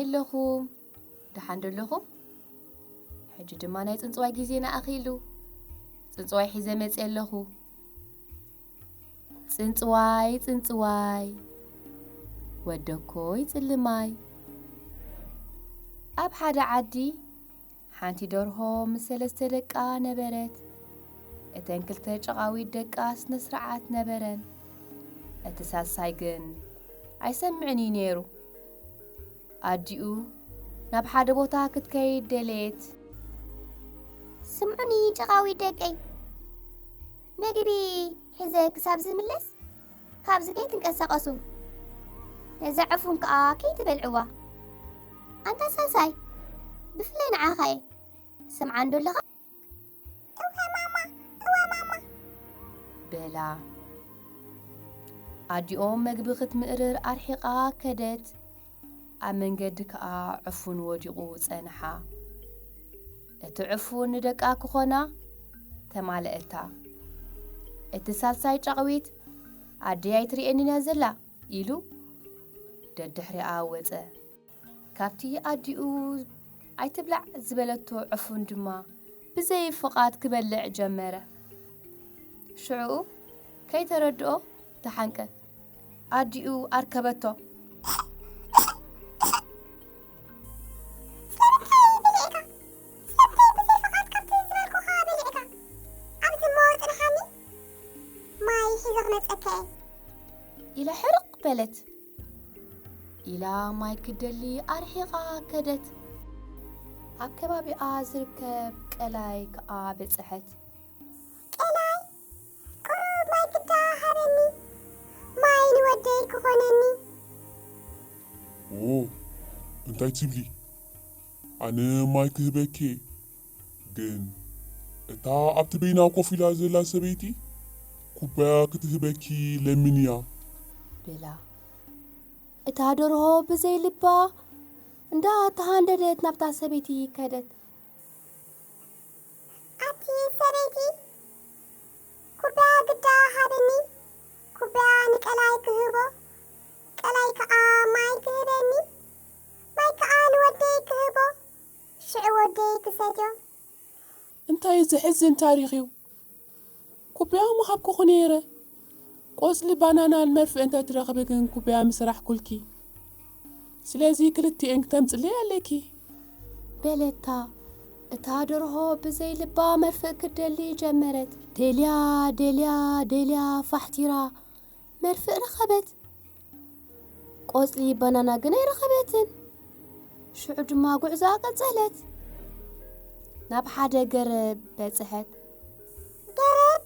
ኣለኹም? ደሓን ዶ ኣለኹም? ሕጂ ድማ ናይ ጽንጽዋይ ግዜና ኣኺሉ። ጽንጽዋይ ሒዘ መጽየ ኣለኹ። ጽንጽዋይ፣ ጽንጽዋይ፣ ወደኮይ ጽልማይ። ኣብ ሓደ ዓዲ ሓንቲ ደርሆ ምስ ሰለስተ ደቃ ነበረት። እተን ክልተ ጨቓዊት ደቃ ስነ ስርዓት ነበረን። እቲ ሳልሳይ ግን ኣይሰምዕን እዩ ነይሩ። ኣዲኡ ናብ ሓደ ቦታ ክትከይድ ደለየት። ስምዑኒ ጨቓዊት ደቀይ፣ መግቢ ሒዘ ክሳብ ዝምለስ ካብዚ ከይትንቀሳቐሱ፣ ነዛ ዕፉን ከኣ ከይትበልዕዋ። ኣንታ ሳልሳይ፣ ብፍላይ ንዓኻ እየ። ስምዓኒ ዶ ኣለኻ? እወ ማማ፣ እወ ማማ። በላ። ኣዲኦም መግቢ ክትምእርር ኣርሒቓ ከደት። ኣብ መንገዲ ከኣ ዕፉን ወዲቑ ጸንሓ። እቲ ዕፉን ንደቃ ክኾና ተማልአታ። እቲ ሳልሳይ ጫቕዊት፣ "ኣደይ ኣይትርእየንን እያ ዘላ?" ኢሉ ደድሕሪኣ ወጸ። ካብቲ ኣዲኡ ኣይትብላዕ ዝበለቶ ዕፉን ድማ ብዘይ ፍቓድ ክበልዕ ጀመረ። ሽዕኡ ከይተረድኦ ተሓንቀ። ኣዲኡ ኣርከበቶ። "ስለምንታይ በሊዕካ? ስለምንታይ ብዘይ ፍቓድ ካብቲ ዝበልኩኻ በሊዕካ? ኣብዚ እሞ ጽንሓኒ፣ ማይ ሒዘ ክመጸካ እየ" ኢላ ሕርቕ በለት። ኢላ ማይ ክትደሊ ኣርሒቓ ከደት። ኣብ ከባቢኣ ዝርከብ ቀላይ ከኣ በጽሐት። "ቀላይ፣ ቁሩብ ማይ ግዳ ሃበኒ፣ ማይ ንወደይ ክኾነኒ።" "ኦ፣ እንታይ ትብሊ? ኣነ ማይ ክህበኪ እየ፣ ግን እታ ኣብቲ በይና ኮፍ ኢላ ዘላ ሰበይቲ ኩባያ ክትህበኪ ለምንያ" በላ። እታ ደርሆ ብዘይ ልባ እንዳ ተሃንደደት ናብታ ሰበይቲ ከደት። "ኣቲ ሰበይቲ፣ ኩባያ ግዳ ሃብኒ፣ ኩባያ ንቀላይ ክህቦ፣ ቀላይ ከኣ ማይ ክህበኒ፣ ማይ ከኣ ንወደይ ክህቦ፣ ሽዑ ወደይ ክሰትዮ።" እንታይ ዘሕዝን ታሪኽ እዩ! ኩባያ ምሃብኩኺ ነይረ። ቆጽሊ ባናናን መርፍእ እንተ ትረኽቢ ግን ኩባያ ምሰራሕኩልኪ። ስለዚ ክልቲኤን ክተምጽለይ ኣለኪ። በለታ። እታ ደርሆ ብዘይ ልባ መርፍእ ክትደሊ ጀመረት። ደልያ፣ ደልያ፣ ደልያ ፋሕቲራ መርፍእ ረኸበት። ቆጽሊ ባናና ግን ኣይረኸበትን። ሽዑ ድማ ጉዕዞኣ ቀጸለት። ናብ ሓደ ገረብ በጽሐት። "ገረብ፣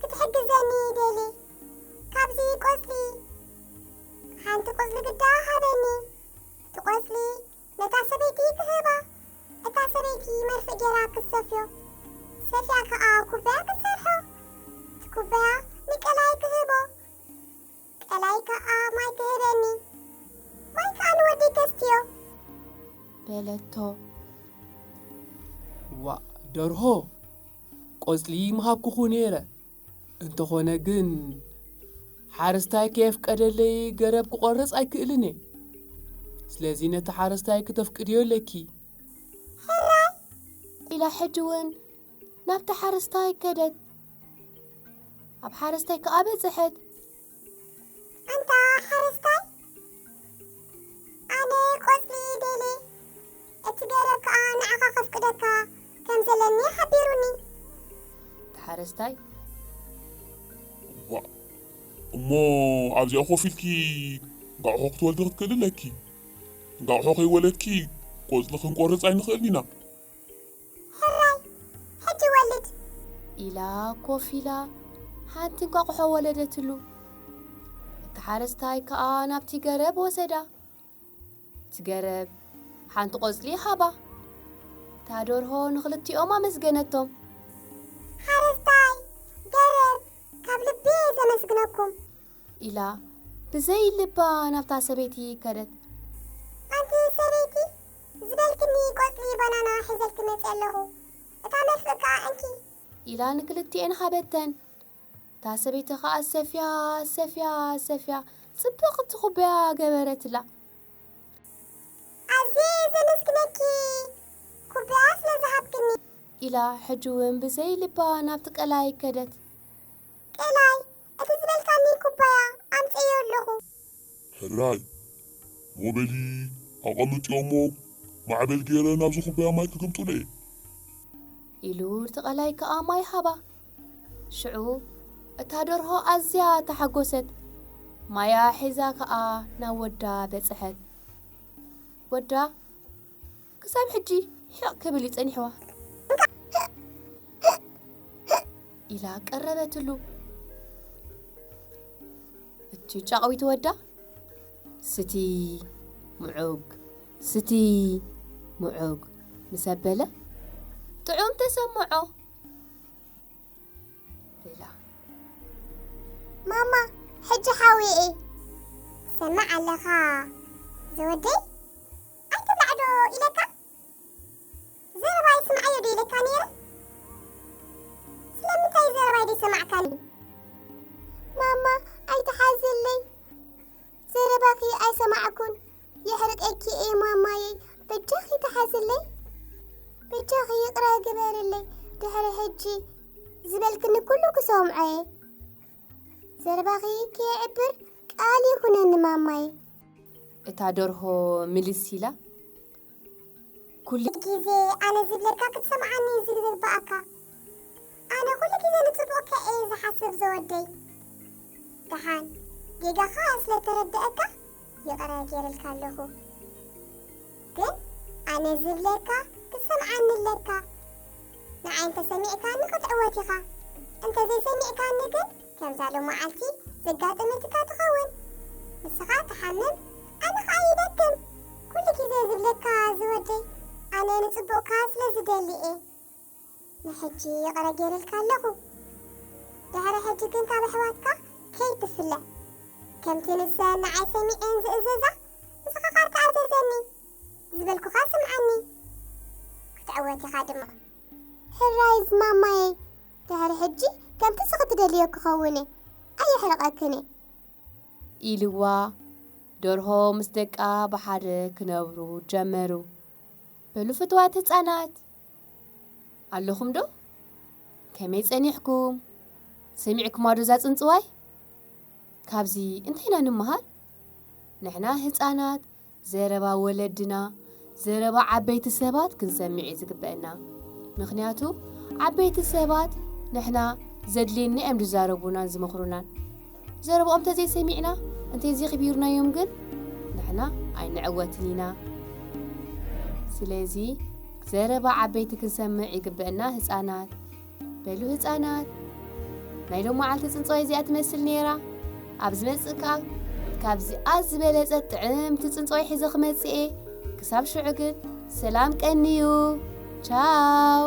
ክትሕግዘኒ ይደሊ። ካብዚ ቆጽሊ ሓንቲ ቆጽሊ ግዳ ሃበኒ። እቲ ቆጽሊ ነታ ሰበይቲ ክህባ፣ እታ ሰበይቲ መርፍእ ጌራ ክትሰፍዮ፣ ሰፍያ ከኣ ኩባያ ክትሰርሖ፣ እቲ ኩባያ ንቀላይ ክህቦ፣ ቀላይ ከኣ ማይ ክህበኒ፣ ማይ ከኣ ንወዲ ከስትዮ" በለቶ። "ዋእ ደርሆ፣ ቆጽሊ ምሃብኩኹ ነይረ፣ እንተኾነ ግን ሓረስታይ ከየፍቀደለይ ገረብ ክቖርጽ ኣይክእልን እየ። ስለዚ ነቲ ሓረስታይ ክተፍቅድዮ ኣለኪ።" "ሕራይ" ኢላ ሕጂ እውን ናብቲ ሓረስታይ ከደት። ኣብ ሓረስታይ ከኣ በጽሐት። "ኣንታ ሓረስታይ፣ ኣነ ቆጽሊ ደልየ፣ እቲ ገረብ ከኣ ንዓኻ ከፍቅደካ ከም ዘለኒ ሓቢሩኒ።" እቲ ሓረስታይ፣ "ዋእ፣ እሞ ኣብዚኣ ኮፍ ኢልኪ እንቋቑሖ ክትወልዲ ክትክእሊ ኣለኪ። እንቋቑሖ ከይወለድኪ ቆጽሊ ክንቆርጽ ኣይንኽእልን ኢና።" "ሕራይ፣ ሕጂ ወልድ" ኢላ ኮፍ ኢላ ሓንቲ እንቋቑሖ ወለደትሉ። እቲ ሓረስታይ ከኣ ናብቲ ገረብ ወሰዳ። እቲ ገረብ ሓንቲ ቆጽሊ ሃባ። እታ ደርሆ ንኽልቲኦም ኣመስገነቶም። "ሓረስታይ፣ ገረብ፣ ካብ ልቢ እየ ዘመስግነኩም" ኢላ ብዘይ ልባ ናብታ ሰበይቲ ከደት። "ኣንቲ ሰበይቲ፣ ዝበልክኒ ቆጽሊ ባናና ሒዘልኪ መጽየ ኣለኹ። እታ መርፍእ ከኣ እንኪ" ኢላ ንክልቲኤን ሃበተን። እታ ሰበይቲ ከኣ ሰፍያ፣ ሰፍያ፣ ሰፍያ ጽብቕቲ ኩባያ ገበረትላ። ኣዝየ እየ ዘመስግነኪ፣ ኩባያ ስለ ዝሃብክኒ። ኢላ ሕጂ እውን ብዘይ ልባ ናብቲ ቀላይ ከደት። ቀላይ፣ እቲ ዝበልካኒ ኩባያ ኣምጽኤዮ ኣለኹ። ሕራይ፣ ሞበሊ ኣቐምጥዮ እሞ ማዕበል ገይረ ናብዚ ኩባያ ማይ ክግምጥሎ እየ። ኢሉ እቲ ቀላይ ከኣ ማይ ሃባ። ሽዑ እታ ደርሆ ኣዝያ ተሓጎሰት። ማያ ሒዛ ከኣ ናብ ወዳ በጽሐት። ወዳ ክሳብ ሕጂ ሕቕ ክብል እዩ ጸኒሕዋ። ኢላ ቀረበትሉ። እቲ ጫቕዊት ወዳ ስቲ ምዑግ፣ ስቲ ምዑግ ምስ ኣበለ ጥዑም ተሰምዖ። ኢላ። ማማ፣ ሕጂ ሓውየ እየ። ትሰምዕ ኣለኻ ዝወደይ? ኣይትብላዕ ዶ ኢለካ? ዘረባይ ስምዓዮ ዶ ኢለካ ነይረ? ስለምንታይ ዘረባይ ዘይሰማዕካኒ? ማማ፣ ኣይትሓዝለይ። ዘረባኺ ኣይሰማዕኩን። የሕርቀኪ እየ ማማየይ። በጃኺ ተሓዝለይ። በጃኺ ይቕረ ግበርለይ። ድሕሪ ሕጂ ዝበልክኒ ኩሉ ክሰምዖ እየ። ዘረባኺ ከየዕብር ቃል ይኹነኒ ማማይ። እታ ደርሆ ምልስ ኢላ፣ ኩሉ ግዜ ኣነ ዝብለካ ክትሰምዓኒ እዩ ዝግባኣካ። ኣነ ኩሉ ግዜ ንጽቡቕካ እየ ዝሓስብ ዘወደይ። ደሓን ጌጋኻ ስለ ተረደኣካ ይቕረ ገይረልካ ኣለኹ። ግን ኣነ ዝብለካ ክትሰምዓኒ ኣለካ። ንዓይ እንተሰሚዕካኒ ክትዕወት ኢኻ። እንተዘይሰሚዕካኒ ግን ከምዛ ሎመዓልቲ ዘጋጠመትካ ትኸውን። ንስኻ ትሓምም፣ ኣነ ኸኣ ይደክም። ኩሉ ግዜ ዝብለካ ዝወደይ፣ ኣነ ንጽቡቕካ ስለ ዝደሊ እየ። ንሕጂ ይቕረ ገይረልካ ኣለኹ። ድሕሪ ሕጂ ግን ካብ ኣሕዋትካ ከይትፍለ። ከምቲ ንሰን ንዓይ ሰሚዐን ዝእዘዛ፣ ንስኻ ኸኣ ትኣዘዘኒ። ዝበልኩኻ ስምዓኒ። ክትዕወት ኢኻ ድማ። ሕራይ ዝማማየ፣ ድሕሪ ሕጂ ከምቲ ንስኺ ትደልዮ ክኸውን እየ። ኣየሕርቐክን እየ። ኢልዋ፣ ደርሆ ምስ ደቃ ብሓደ ክነብሩ ጀመሩ። በሉ ፍትዋት ህጻናት፣ ኣለኹም ዶ? ከመይ ጸኒሕኩም? ሰሚዕኩማ ዶ እዛ ጽንጽዋይ? ካብዚ እንታይ ኢና ንምሃር? ንሕና ህጻናት ዘረባ ወለድና፣ ዘረባ ዓበይቲ ሰባት ክንሰምዕ እዩ ዝግበአና። ምኽንያቱ ዓበይቲ ሰባት ንሕና ዘድልየና እዮም ዝዛረቡናን ዝመኽሩናን። ዘረባኦም እንተዘይሰሚዕና፣ እንተዘይኽቢርናዮም ግን ንሕና ኣይንዕወትን ኢና። ስለዚ ዘረባ ዓበይቲ ክንሰምዕ ይግበአና ህጻናት። በሉ ህጻናት፣ ናይ ሎመዓልቲ ጽንጽዋይ እዚኣ ትመስል ነይራ። ኣብ ዝመጽእ ከኣ ካብዚኣ ዝበለጸት ጥዕምቲ ጽንጽዋይ ሒዘ ክመጽእ እየ። ክሳብ ሽዑ ግን ሰላም ቀንዩ። ቻው።